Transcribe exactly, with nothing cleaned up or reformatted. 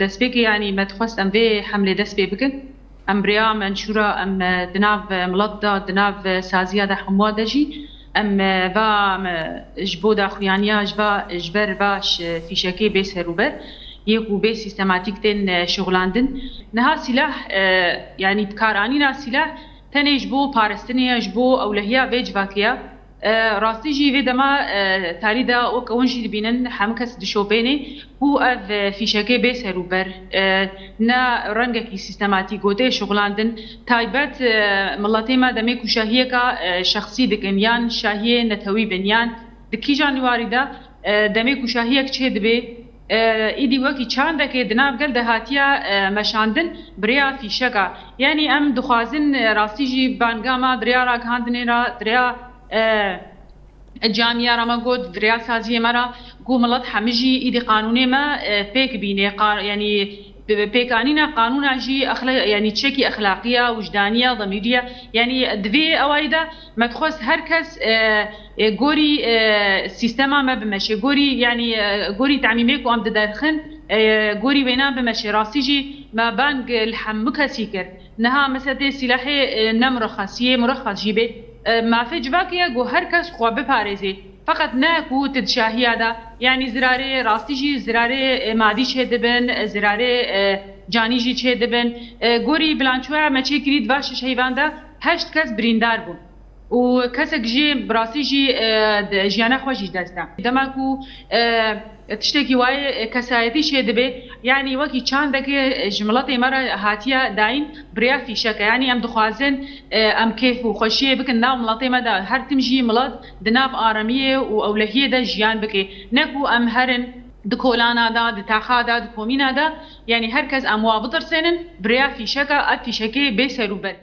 Destpêkê, yanî me dixwest em vê hemlê dest pê bikin. Em bi rêya menşûra em, e, di nav, e, milet de, di nav, e, saziya de hemûa de jî em, e, va em, e, ji bo daxuyaniya ji va, ji ber va ş-, fîşekê bê serûber yê ku bê sîstematîk tên, e, şixulandin. Niha sîlah, e, yanî bikaranîna sîlah tenê ji bo parastinê ya, ji bo ewlehiya vê civakê ya. E, rastî jî vê dema, e, tarî de wek hûn jî dibînin, hemû kes dişopênê ku ev, e, fîşekê bê serûber, e, ne rengekî sîstematîk gotê şixulandin. Taybet, e, miletê me demê ku şahiyeka, e, şexsî dikin, yan şahiyê netewî bin, yan di kîjan warî de, e, demê ku şahiyek çê dibê, e, îdî wekî çandekê di nav gel de hatiya, e, meşandin bi rêya fîşeka. Yanî em dixwazin, e, rastî jî banga me di rêya ragihandinê re, di rêya, e, camiya re me got, di rêya saziyê me re, ku milet hemî jî îdî qanûnê me, e, pêk bîne. Qa-, yanî, pê-, pêkanîna qanûna jî exla-, yanî çekî exlaqiya, wijdanî ya, demîrî ya. Yanî di vê awayî de me dixwest her kes, e, e, gorî, e, sîstema me bimeşe, gorî, yanî, e, gorî temîmê ku em diderxin, e, gorî wêna bimeşe. Rastî jî me bang li hemû kesî kir. Niha meselê sîlehê, e, ne murexesiyê, murexes jî bê. E, mafê civakê ye ku her kes xwe biparêzê. Feqet ne ku tu di şahiya de, yanî zirarê rastî jî zirarê, e, madî çêdibin, e, zirarê, e, canî jî çêdibin. E, gorî bilançoya me çêkirî di va şeş heyvan de heşt kes birîndar bûn. Û kesek jî bi rastî jî, e, di-, jiyana xwe jî dest da. Dema ku, e, tiştekî wayê, e, kesayetî çêdibe, yanî wekî çandekê, e, ji miletê me re hatiye dayîn bi rêya fîşeke. Yanî em dixwazin, e, em kêf û xweşiyê bikin nav miletê me de. Her tim jî milet di nav aramiyê û ewlehiyê de jiyan bike. Ne ku em herin di kolana de, di taxa de, di komîna de, yanî her kes em wa bitirsênin bi rêya fîşeke, ev fîşekê bê serûber.